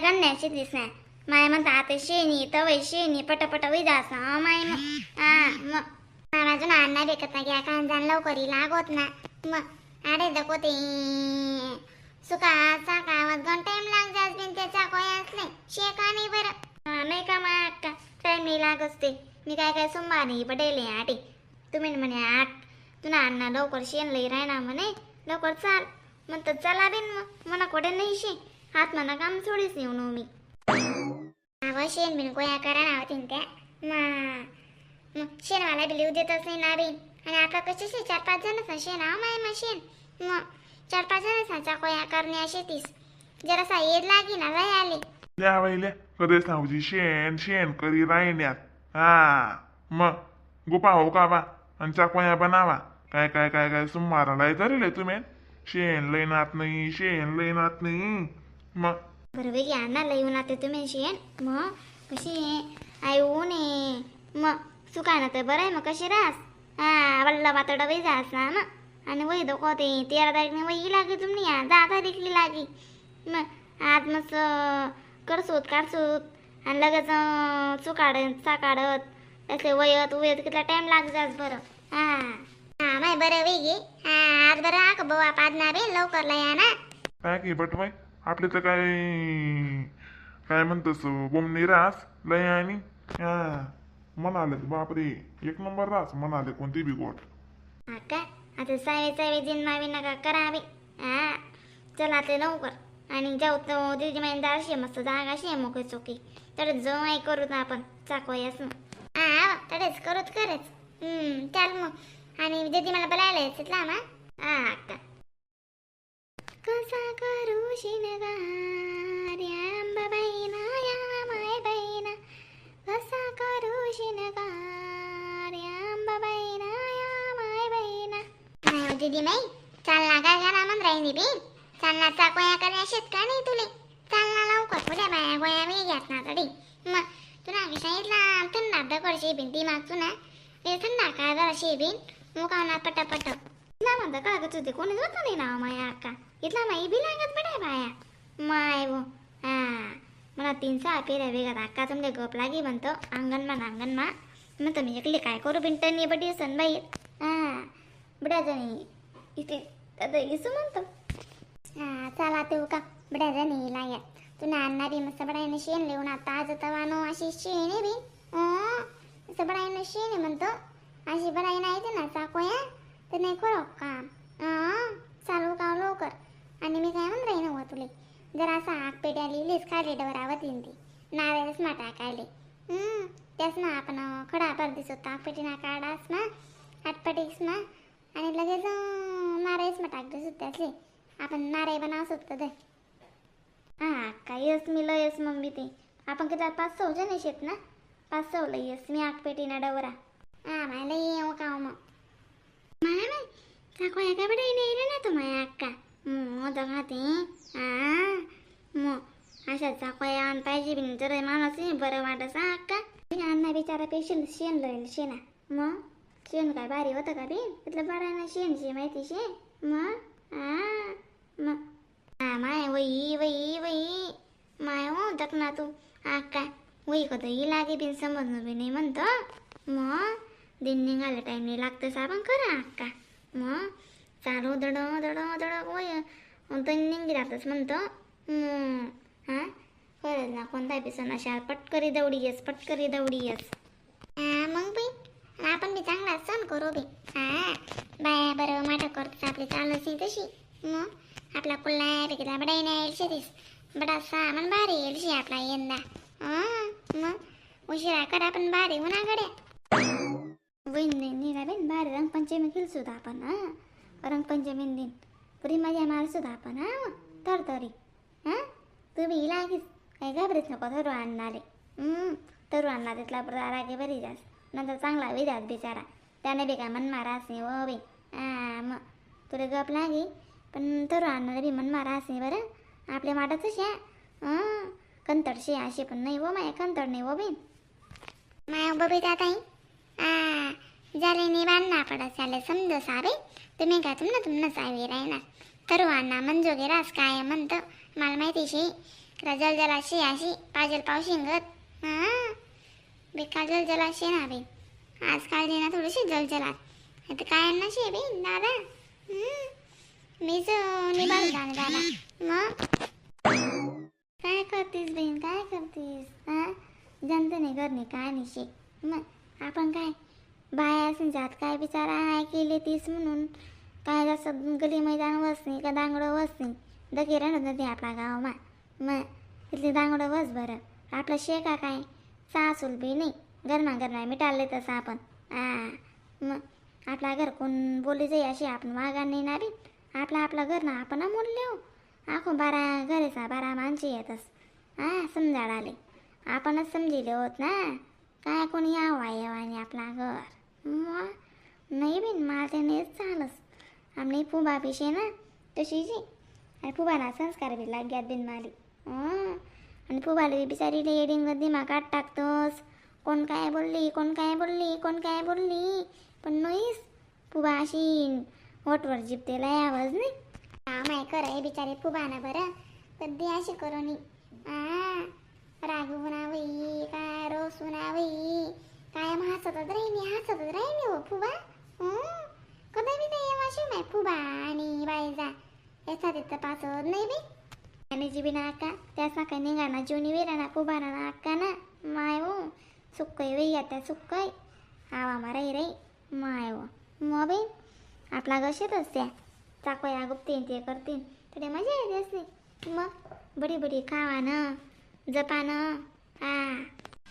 गण्या शेतीस ना माय म्हणता आता शेणी तवय शेणी पटापट वही जास ना माय मग. हा मग अजून अण्णा बेकत ना घ्या कांजान लवकर लागत ना मग अरे दको ते सुका चाकावत गण टाइम लाग जास बिन त्याचा कोय असले शेका नाही बरं. हा, नाही का मा अक्का टाइम नाही लागत ते. मी काय काय सोमवारी पडेले आटे तुम्ही म्हणे आठ तुला अण्णा लवकर शेण लई राहणार म्हणे लवकर चाल म्हणतात चला बिन मग मना कोठे नाही शे हात मना काम सोडीच नेऊ मी. अगं शेण बिन गोया करा ना होतीन त्या मा मग शेणवाला बी लिहू देतच नाही ना बिन. आणि आता कसे शे चार पाच जणच ना शेण आहो माय मग शेण मग चार पाच जणच ना चाकोया करण्या शेतीस जरासा येड लागी ना लय आले. ल्या वैल्या कधीच नावजी शेण शेण करी राहिण्यात. हा मग गोपा हो का बा आणि चाकोया बनावा काय काय काय काय सुमाराला धरले तुम्ही शेण लई नात नाही शेण लई नात नाही मग. बरं वेगी अण्णा लई उन्हात तुम्ही शेण मग कशी आई ऊन आहे मग सुका ना तर बरं आहे मग कशी रास हा वल्ला वातडा वही जास ना मग. आणि वही धोको ते 13 तारीखने वही लागी तुम्ही 10 तारीखली लागी मग आज मस्त करसूत काढसूत आणि लगेच चुकाड चाकाडत तसे वयत वयत कितला टाइम लाग जास बरं. हा हा माय बरं वेगी हा आज बरं आक बुवा पादना बे लवकर लया ना. काय की बटवाय आपले तर काय काय म्हणतोस बोमणी रास लय आणि हा म्हणाले बापरे एक नंबर रास म्हणाले कोणती बी गोट. हा का आता सावे सावे दिन मावी नका करावी. हा चला ते लवकर आणि जाऊ तो दिदी माईन दारशी मस्त जागा शे मोकळी चोकी तर जमाई करू ना आपण चाकवायस मग. हा तडेच करूत खरंच. चाल मग आणि दीदी मला बोलायला यायचं मा. हा अक्का कसा करू शिनगार आंबाबाईना या माय बाईना कसा करू शिनगार आंबाबाईना या माय बाईना. नाही हो दीदी माई चाल ना काय करा म्हण राहिली बी चाल ना चाकोया करण्या शेत का नाही तुले चाल ना लवकर पुढे बाया गोया मी घ्यात ना तरी मग तुला आम्ही सांगितलं थंडा दगड शेबीन ती मागचू ना ते थंडा काय जरा शेबीन मुकावना पटापट इथला म्हणता कागद होते कोणीच होतं नाही ना माया अक्का इथला माई बी लागत बड्या बाया माय वो. हा मला तीन सहा पेऱ्या वेगात अक्का तुमले गप लागी म्हणतो अंगणमा ना अंगणमा म्हणतो मी एकली काय करू बिंटनी बडी असन बाई. हा बड्या जणी इथे आता इसू म्हणतो. हा चला तू का बड्या जणी लागत तुला अण्णा बी मस्त बडायनं शेण लिहून आता आज तवानो अशी शेण आहे बी असं बडायनं शेण आहे म्हणतो अशी बडाई नाही ते ना चाकोया तर नाही खरं काम चालू का लवकर. आणि मी काय म्हण राही नव्ह तुले जरा असा आग पेट्या लिहिलीच खाली डवरावत ती नारळच मा टाकायले त्यास ना आपण खडा भर दिसतो आगपेटी ना काढास ना आटपटीस ना आणि लगेच नारळच मा टाक दिसत त्यासले आपण नारळ बनाव सुटतं ते. हा काय येस मी लयस मग बी ते आपण किती पाच सौ जण शेत ना पाच सौ लई येस मी आगपेटी ना डवरा. हा मला येऊ का मग माय माय चाकोया काय बडे नाही ना तो माया अक्का मग दगा ते. हा मग अशा चाकोया आण पाहिजे बिन तर माणूस बरं वाटस अक्का. अण्णा बिचारा पेशंट शेण लईल शेणा मग शेण काय भारी होतं का बिन तिथलं बरं ना शेण शे माहिती शे मग. हा मग हा माय वही वही वही माय हो दक ना तू अक्का वही कत ही लागे बिन समजणं बी नाही म्हणतो मग दिन निघाले टाईम नाही लागतं साबण करा अक्का मग चालू दड दड दड वय दिन निघी जातच म्हणतो. हा खरंच ना कोणता बी सण अशा पटकरी दौडी येस पटकरी दौडी येस. हा मग बी आपण बी चांगला सण करू बी. हा बाया बरं माठ करतोस आपली चालच नाही तशी मग आपला कुल्ला बिकला बडाई नाही शेतीस बडा सामान भारी येईल शे आपला यंदा. हा मग उशिरा करा पण भारी उन्हाकडे वहीन नाही बेन भारी रंगपंचमी खेळ सुद्धा आपण. हा रंगपंचमी दिन पुरी मजा मार सुद्धा आपण. हा तर तरी हां तू बी लागीच काही घाबरीच नको तरू आणणारे तरू आणला तिथला रागे बरी जास नंतर चांगला विदास बिचारा त्याने बी काय मन मारास नाही हो बी. हा मग तुला गप लागी पण तरू आणणारे बी मन मारास नाही बरं आपल्या माटाच शे हां कंतड शे अशी पण नाही हो माया कंतड नाही हो बीन माया बबी ताई आ झाले नाही बांधना पडत झाले समजो साबे तुम्ही काय तुमनं तुमनं सावी राहणार तरू अण्णा मंजो गेरास काय म्हणतो मला माहिती शे तुला जलजला शे अशी पाजल पावशिंगत. हां बेकार जलजला शे ना बे आजकाल ना थोडीशी जलजलात आता काय ना शे बे दादा. मीच निभारू जाणे दादा. मग काय करतीस बहीण काय करतीस? हां जनतेने करणे काय नाही शे. मग आपण काय बाया असून जात काय बिचारा आहे केले तीस म्हणून काय जसं गली मैदान वसनी का दांगडं वसनी दगेरा नव्हतं ते आपला गावमा. मग तिथले दांगडं वस बरं आपलं शे का काय सासूल बी नाही गरमा गरमा मिटाले तसं आपण. आ मग आपला घर कोण बोलली जाई अशी आपण वागा नाही ना बी. आपला आपलं घर ना आपण मोडले हो आखो बारा घरेचा बारा माणसे येतस. हा समजाड आले आपणच समजिले होत ना काय कोणी यावा यावा आणि आपला घर. मग नाही बिन मला ते नाहीच चालस. आमने फुबा पिशे ना तशी जी आणि फुबाला संस्कार बी लाग्यात बिन माली. आणि फुबाला बी बिचारी एडिंग दिमागात टाकतोस कोण काय बोलली कोण काय बोलली कोण काय बोलली पण नाहीस फुबा अशी होटवर जिपतेला आवाज नाही. माय कर बिचारे फुबाना बरं कधी अशी करू नी. आ रागवू ना वई काय रोसू ना वई काय हसतच राहिनी हसतच राहिनी हो फुबा. कधी बी नाही अशी माय फुबा आणि बाईजा याचा तिथं पासत नाही बी. आणि जी बी ना अक्का त्यास ना काय निघा ना जीवनी वेरा ना फुबाना ना अक्का ना माय हो सुक्कय वई आता सुक्कय आवा मा राई राई माय हो. मग बाई आपला गशेतच त्या चाकोया गुपतीन ते करतीन तरी मजा येते असली. मग बडी बडी खावा ना जपानं. हा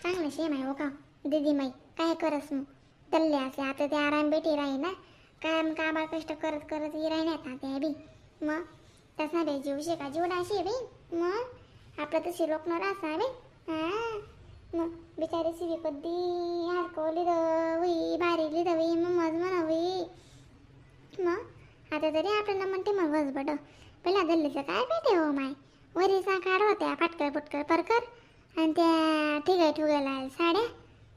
चांगलं शे माय हो का दीदी माई काय करस मग तल्ले असे आता ते आराम बेटी राही ना कायम काबा कष्ट करत करत ही राहण्यात ना त्या बी. मग तसा बे जीव शे का जीव नाशे बी. मग आपलं तशी लोक न राहसा बे. हां मग बिचारी सिवी कधी हरकवली दवी भारी लिदवी मग मज म्हणावी. मग आता तरी आपल्याला म्हणते मग बस बड पहिला दल्लीचं काय भेटे हो माय वरीचा काढ होत्या फाटकर फुटकर परकर आणि त्या ठिगाय ठुगायला साड्या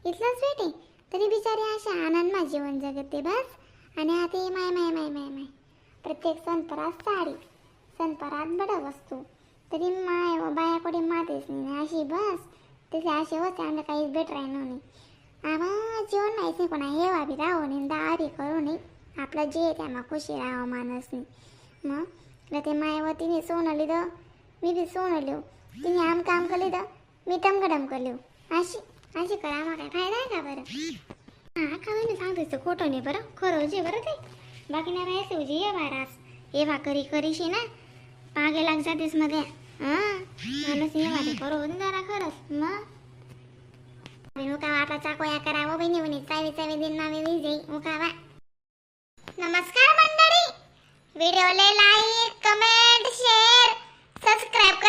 इथलंच भेटे तरी बिचारी अशा आनंदमा जीवन जगते बस. आणि आता माय माय माय माय माय प्रत्येक सणपरात साडी सणपरात बडं वस्तू तरी माय व बायाकडे मातेच नाही अशी बस तसे असे होते आम्हाला काहीच भेट राहिनो नाही. आम्हा जीवन नाहीच नाही कोणा हे बी राहू नाही दारी करू नाही आपलं जे त्यामा खुशी राहावं माणूस नाही. मग ते माय व तिने सोनं लिहिलं मी बी सोनं लिहू तिने आम काम केलं मी टमकडम लिहू अशी अशी करा मग काय फायदा आहे का बरं? हां का मी सांगते खोटं नाही बरं खरं जे बरं ते बाकी नाही बाय सुजी ये बारास एवा करी करीशी ना पागे लाग जातेस मध्ये. हां माणूस येवा ते करू जरा खरंच. मग मुकावा आपला चाकोया करावं बहिणी म्हणे चावी चावी दिन मामी विजयी मुकावा. नमस्कार मंडळी, व्हिडिओला like comment share subscribe.